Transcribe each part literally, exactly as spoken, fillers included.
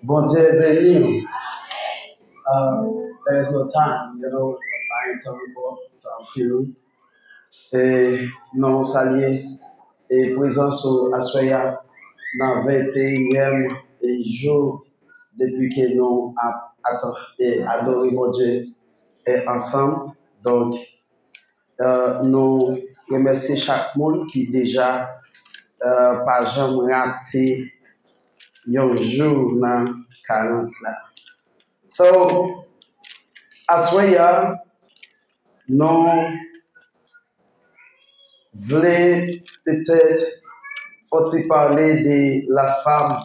Bondye beni w. Uh, there is no time, you know, pa gen tan ankò, tan fini. E nou salye e prezans ou aswè a nan venteyinyèm e jou depi ke nou ap atan- e adore Bondye e ansanm. Donk, uh, nou remèsye chak moun ki deja uh, pa janm rate yon jou nan karant la. So, aswè a, nou vle petèt fè ti pale de la femme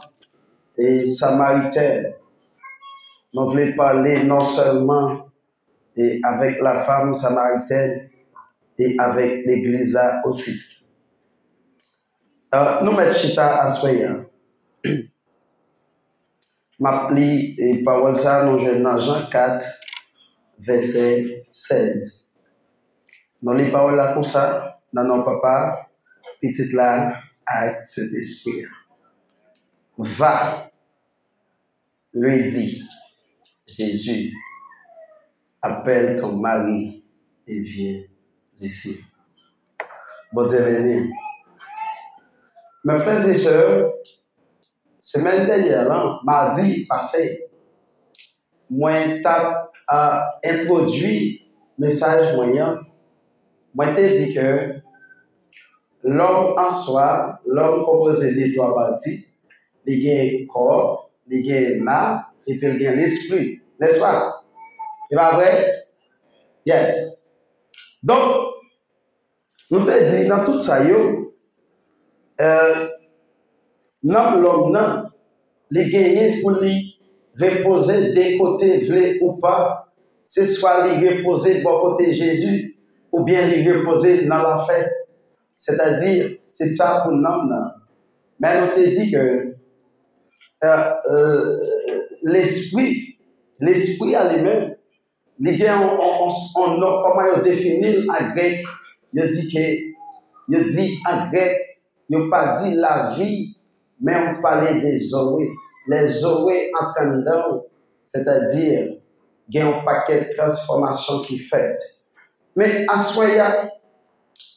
e samaritaine. Nou vle pale non sèlman e avèk la femme samaritaine e avèk legliz la osi. Uh, nou mèt chita aswè a. M ap li e pawòl sa a nou jwenn nan Jan kat, vèsè sèz. Nou li pawòl la konsa, nan non Papa, Pitit la, ak Sentespri a. Va, lui dit Jésus, appelle ton mari et viens ici. Bondye beni. Mes frères et sœurs, semèn dènyè lan, madi pase, mwen t ap uh, entwodui mesaj mwen an. Mwen te di ke lòm an swa, lòm konpoze de twa pati, li gen kò, li gen nanm, epi li gen lespri. Nèspa? E pa vre? Yes. Donk, nou te di nan tout sa yo, uh, nanm lòm nan, li genyen pou li repoze de kote, vle ou pa, se swa li repoze bò kote Jezi, oubyen li repoze nan lanfè. Sètadi, se sa pou nanm nan. Men nou te di ke uh, uh, lespri, lespri a li menm, li gen yon non, kòman yo defini l an grèk, yo di ke, yo di an grèk, yo pa di lavi, men yo pale de zoe. Lè zoe antre anndan w, sètadi gen yon pakèt transfòmasyon ki fèt. Men aswè a,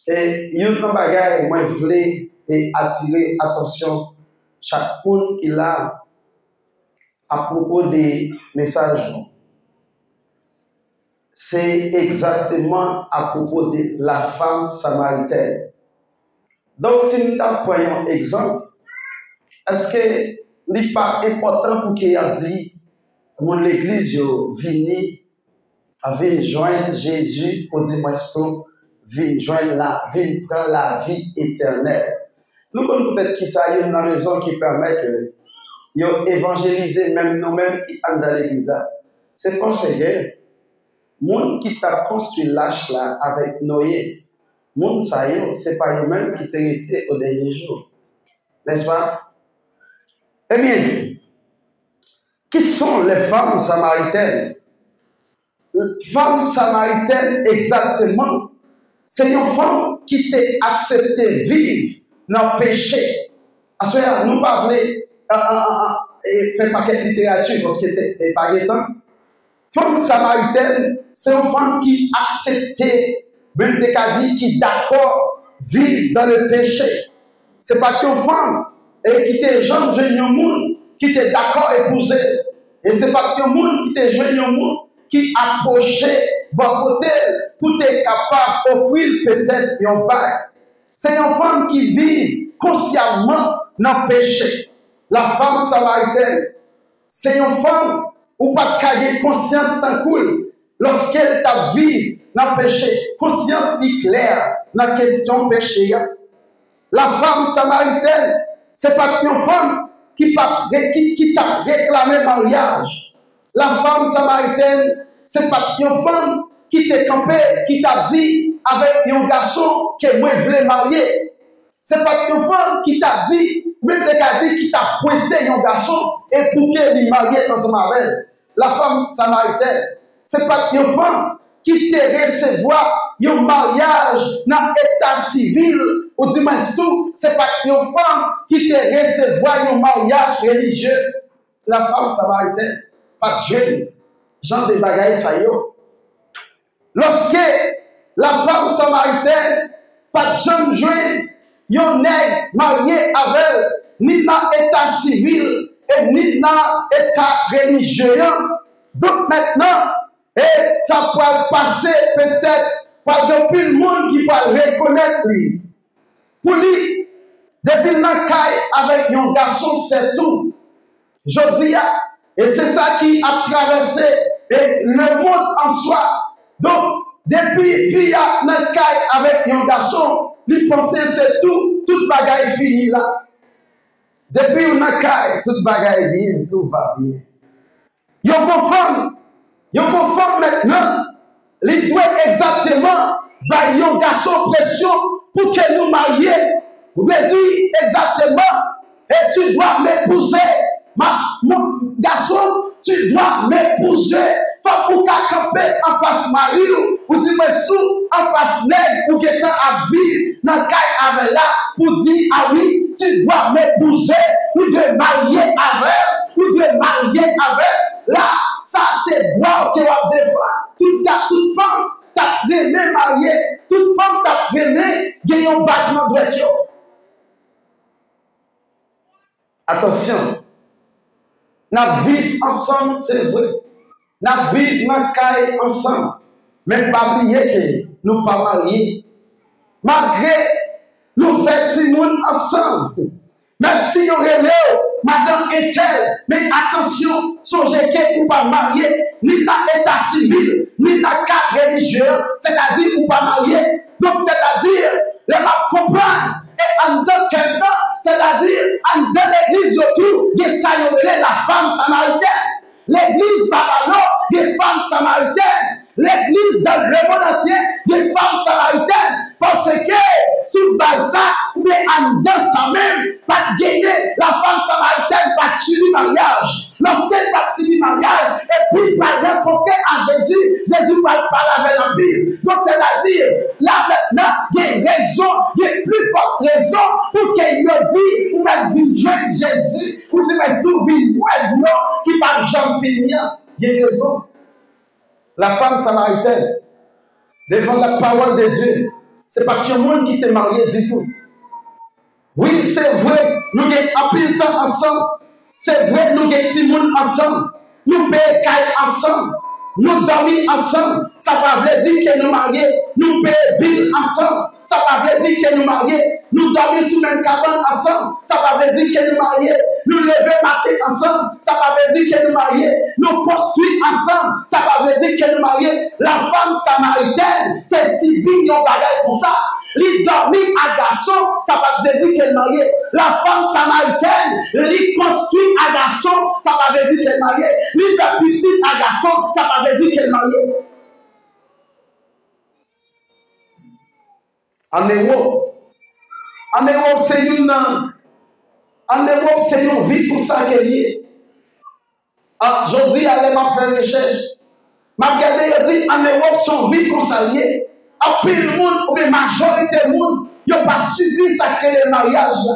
e, youn nan bagay mwen vle e atire atansyon chak moun ki la apwopo de mesaj nou, se egzakteman apwopo de la femme samaritaine. Donk, si m ta pran yon egzanp, èske li pa enpòtan pou ke y ap di moun legliz yo vini, vin jwenn Jezi, pou di mwens tou, vin jwenn la, vin pran lavi etènèl? Nou konn poutèt kisa youn nan rezon ki pèmèt ke yo evanjelize menm nou menm ki anndan legliz la. Se paske moun ki t ap konstwi lach la avèk Noye, moun sa yo, se pa yo menm ki te rete o dènye jou. Nèspa? Ebyen, qui sont les femmes samaritaines? Fanm samaritèn egzakteman, se yon fanm ki te aksepte viv nan peche. Aswè a, nou pa vle, a, a, a, a, e, fè pakèt literati, paske te, e, pa gen tan. Fanm samaritèn, se yon fanm ki aksepte, menm te ka di ki dakò viv dans le péché. Se pa t yon fanm, e, ki te janm jwenn yon moun ki te dakò epouze l. E se pa t yon moun ki te jwenn yon moun ki apwoche bò kote l pou te kapab ofri l petèt yon bag. Se yon fanm ki viv konsyamman nan peche. La femme samaritaine, se yon fanm ou pa t ka gen konsyans tankou l lòske l t ap viv nan peche. Konsyans li klè nan kesyon peche a. La femme samaritaine, se pa t yon fanm ki p ap re- ki, ki t ap reklame maryaj. La femme samaritaine, se pa t yon fanm ki te kanpe, ki t ap di avèk yon gason ke mwen vle marye. Se pa t yon fanm ki t ap di, ou menm te ka di ki t ap pwese yon gason e pou ke li marye ansanm avè l. La femme samaritaine, se pa t yon fanm ki te resevwa yon maryaj nan eta sivil, ou di mwens tou, se pa t yon fanm ki te resevwa yon maryaj relijye. Lafanm samariten pa t jwenn jan de bagay sa yo. Lòske lafanm samariten pa t janm jwenn yon nèg marye avè l, ni nan eta sivil e ni nan eta relijye an, donk mentnan, e sa pral pase, petèt pral gen anpil moun ki pral rekonèt li. Pou li, depi l nan kay avèk yon gason, se tou. Jodi a, e se sa ki ap travèse e lemonn an swa. Donk, depi fi a nan kay avèk yon gason, li panse se tou, tout bagay fini la. Depi w nan kay, tout bagay byen, tout va byen. Yon bon fanm, yon bon fanm mentnan, li dwe egzakteman bay yon gason presyon pou ke nou marye. Ou vle di egzakteman, et tu dois m'épouser. Ma, mon gason, tu dois m'épouser. Fòk ou ka kanpe anfas mari w, ou di mwen sou anfas nèg ou gentan ap viv nan kay avè l la, pou di, ah oui, tu dois m'épouser, ou dwe marye avè l, ou dwe marye avè l. La, sa se dwa w ke w ap defann. Tout ka, tout fanm t ap renmen marye, tout fanm t ap renmen gen yon bag nan dwèt yo. Atansyon, n ap viv ansanm, se vre. N ap viv nan kay ansanm. Men pa bliye ke nou pa marye. Malgre nou fè timoun ansanm, menm si yo rele w madanm entèl, men atansyon, sonje ke ou pa marye, ni nan eta sivil, ni nan kad relijye an, sètadi ou pa marye. Donk, sètadi, lè m ap konprann, e anndan tèt lan, sètadi anndan legliz yo tou, gen sa yo rele lafanm samaritèn. Legliz Babalo, gen fanm samaritèn. Legliz dans le monde entier, gen fanm samaritèn. Paske, sou baz sa, oubyen anndan sa menm, pa t genyen, lafanm samaritèn pa t sibi maryaj. Lòske l pa t sibi maryaj, epi l pral rankontre a Jezi, Jezi pral pale avè l anpil. Donk, sètadi, la mentnan, gen rezon, gen pli fòt rezon pou ke yo di ou mèt vin jwenn Jezi, ou di, men si w vin bwè dlo ki p ap janm fini an, gen rezon. Lafanm samaritèn, devan la pawòl de Dye, se pa t yon moun ki te marye ditou. Wi, se vre, nou gen anpil tan ansanm. Se vre, nou gen timoun ansanm. Nou peye kay ansanm. Nou dòmi ansanm. Sa pa vle di ke nou marye. Nou peye bil ansanm. Sa pa vle di ke nou marye. Nou dòmi sou menm kabann ansanm. Sa pa vle di ke nou marye. Nou leve maten ansanm. Sa pa vle di ke nou marye. Nou konstwi ansanm. Sa pa vle di ke nou marye. Lafanm samaritèn te sibi yon bagay konsa. Li dòmi ak gason, sa pa vle di ke l marye. Lafanm samaritèn, li konstwi ak gason, sa pa vle di ke l marye. Li fè pitit ak gason, sa pa vle di ke l marye. An Ewòp, an Ewòp se youn nan, an Ewòp se yon vi konsa ke l ye. Ah, jodi a, lè m ap fè rechèch, m ap gade, yo di an Ewòp se yon vi konsa l ye. Anpil moun, oubyen majorite moun, yo pa sibi sa k rele maryaj la.